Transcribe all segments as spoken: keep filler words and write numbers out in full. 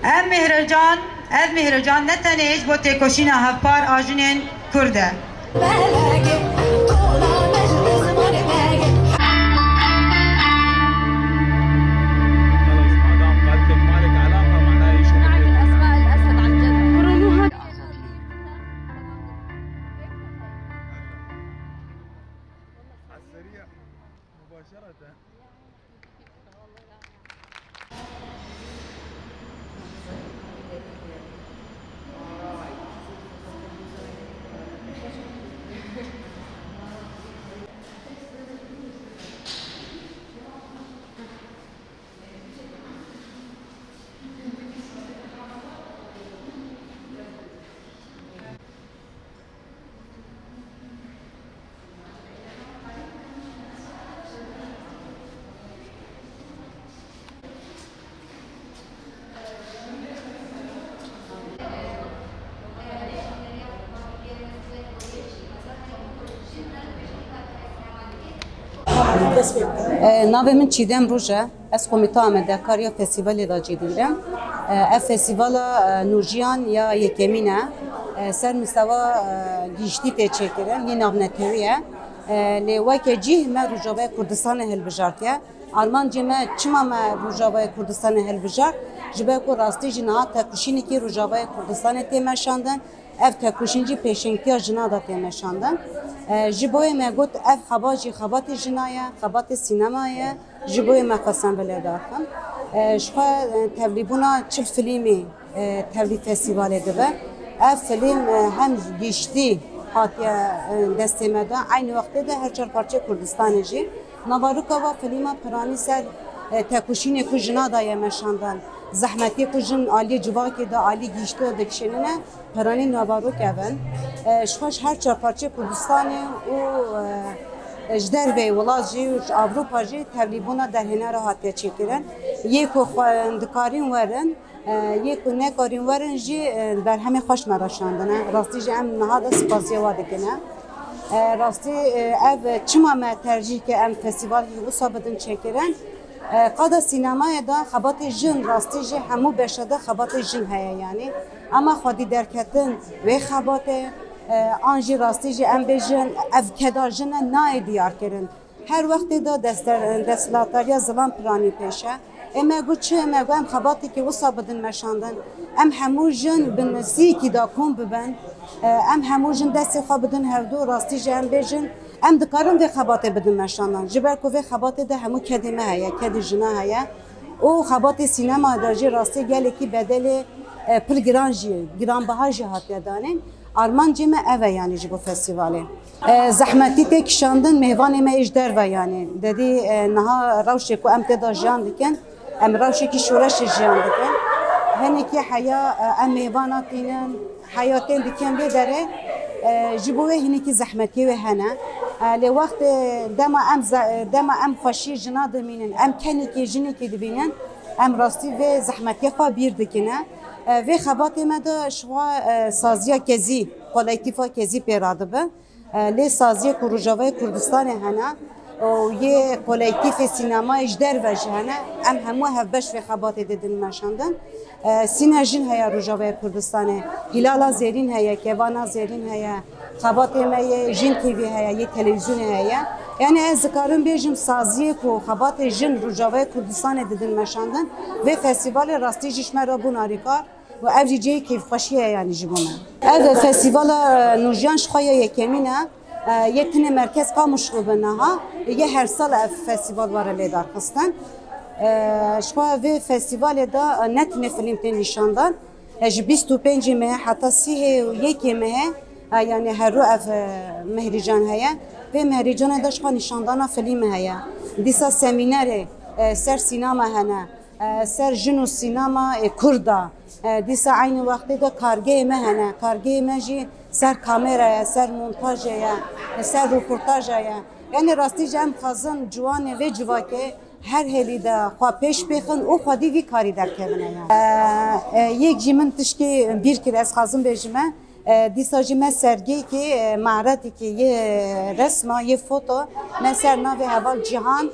Ev mihrecan, ev mihrecan ne tenê ji bo têkoşîna hevpar a jinên Kurd e. E, navê min Çîdem Roj e. Ez komîta amadekar ya festîvalê de cî digrim. E, ev festîvala, e, nûjiyan ya yekemîn e. E, ser mistewa, e, giştî tê çêkirin, yê navnetewî ye. E, lê weke cîh me Rojavayê Kurdistanê hilbijartiye. Armancê me, çima me Rojavayê Kurdistanê hilbijart? Ji ber ku rastî jî niha tekoşînekî Rojavayê Kurdistanê tê meşandin. Ev tekoşîn jî pêşengtiya jina de tê meşandin. E, ji bo yê me got, ev xebat jî xebatê jina ye, xebatê sînema ye. Ji bo yê me xwestin vê lê derxin. E, ji xwe, e, tevlîbûna çil filîmî, e, tevlî festîvalê dibe. Ev filîm, e, hem giştî hatiye, e, destê me de, eynî wextê de her çar parçeyê Kurdistanê jî. Navarûka va filîma piranî ser, e, tekoşînê ku jina daye meşandin, zehmetiyê ku jin aliyê civakê de, alî giştî de dikişînine, piranî navarûk ev in. E, ji xwe ji her çar parçeyê Kurdistanê û, e, ji derveyî welat jî û ji Ewropa jî tevlîbûna derhênera hatiye çêkirin. Yê ku xwe dikarîn werin, e, yê ku nekarîn werin jî, e, berhemê xweş me re şandine. Rastî jî em niha de spasiya we dikine. E, rastî, e, ev çima me tercîh kir em festîvalekî wisa bidin çêkirin? E, qada sînemayê de xebatê jin rastî jî hemû beşa de xebatê jin heye yanî. Ema xwedî derketin wê xebatê, e, an jî rastî jî em bêjin ev keda jin e nayê diyarkirin. Her wextê de destler-, desthilatdariya zilam piranî pêş e. Ê me got çi? Me got em xebatekî wisa bidin meşandin. Em hemû jin bi nesîkî de kom bibin. E, em hemû jin destê xwe bidin hevdû, rastî jî em bêjin, em dikarin vê xebatê bidin meşandin. Ji ber ku vê xebatê de hemû kedê me heye, kedê jina heye. Û xebatê sînema de jî rastî gelekî bedelê, e, pir giran jî, giranbiha jî hatiye danîn. Armancê me ev e yanî ji bo festîvalê. E, zehmetî tê kişandin mêvanê me ê ji derve yanî. Dedî, e, niha rewşê ku em tê de jiyan dikin, em rewşekî şoreşê jiyan dikin. Hinekî heya, e, em mêvana tînin, heya tên dikin vê derê, e, ji bo wê hinekî zehmetiyê wê hene. E, lê wextê dema em ze-, dema em xweşiyê jina dimînin, em kenekî jinekî dibînin, em rastî vê zehmetiyê xwe bîr dikine. E, vê xebatê me de ji xwe, e, saziya kezî, kolektîfa kezî pê radibe. E, lê saziyê ku Rojavayê Kurdistanê hene û yê kolektîfê sînemayê ji derve jî hene, em hemû hevbeş vê xebatê didin meşandin. E, Sîne Jin heye Rojavayê Kurdistanê, Hîlala Zêrîn heye, Kevana Zêrîn heye, xebatê me yê Jin T V heye, yê televîzyonê heye. Yanî ez dikarim bêjim saziyê ku xebatê jin Rojavayê Kurdistanê didin meşandin, vê festîvalê rastî jî ji me re bûn alîkar. Û ev jî cihê kêfxweşiyê ye yanî ji bo me. Ev festîvala, e, Nûjiyan ji xwe ya yekemîn e. E, yê tenê merkez Qamişlo be niha. Yê her sal ev festîval were lêdarxistin. E, ji xwe vê festîvalê de, e, ne tenê filîm tên nîşandan. E, ji bîst û pêncê mehê heta sî û yekê mehê, e, yanî her rû ev, e, mehrîcan heye. Vê mehrîcanê de ji xwe nîşandana filîmê heye. Dîsa semînerê, e, ser sînema hene. E, ser jin û sînema, e, Kurda. E, dîsa eynî wextê de kargehê me hene. Kargehê me jî ser kamera ye, ser montajê ye, e, ser rûportaja ye. Yanî rastî jî em dixwazin ciwanê vê civakê her hêlî de xwe pêş bêxin û xwedî vî karî derkevine yanî. E, e, yek jî min tişkî bîr kir, ez dixwazim bêjime. E, dîsa jî me sergiyekê, e, me'redekê yê resma, yê foto, me ser navê Heval Cîhan,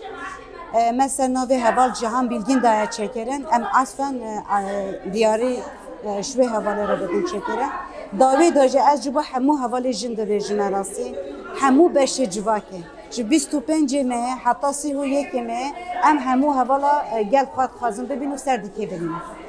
E, me ser navê heval Cihan Bilgin daye çêkirin. Em asfen, e, e, diyarî, e, ji wê hevalê re bidin çêkirin. Dawî de jî ez ji bo hemû hevalê jin dibêjime rastî. Hemû beşê civakê. Ji bîst û pêncê mehê heta sî û yekê mehê em hemû hevala, e, gel xwe dixwazin bibîn û ser dîkê bimînin.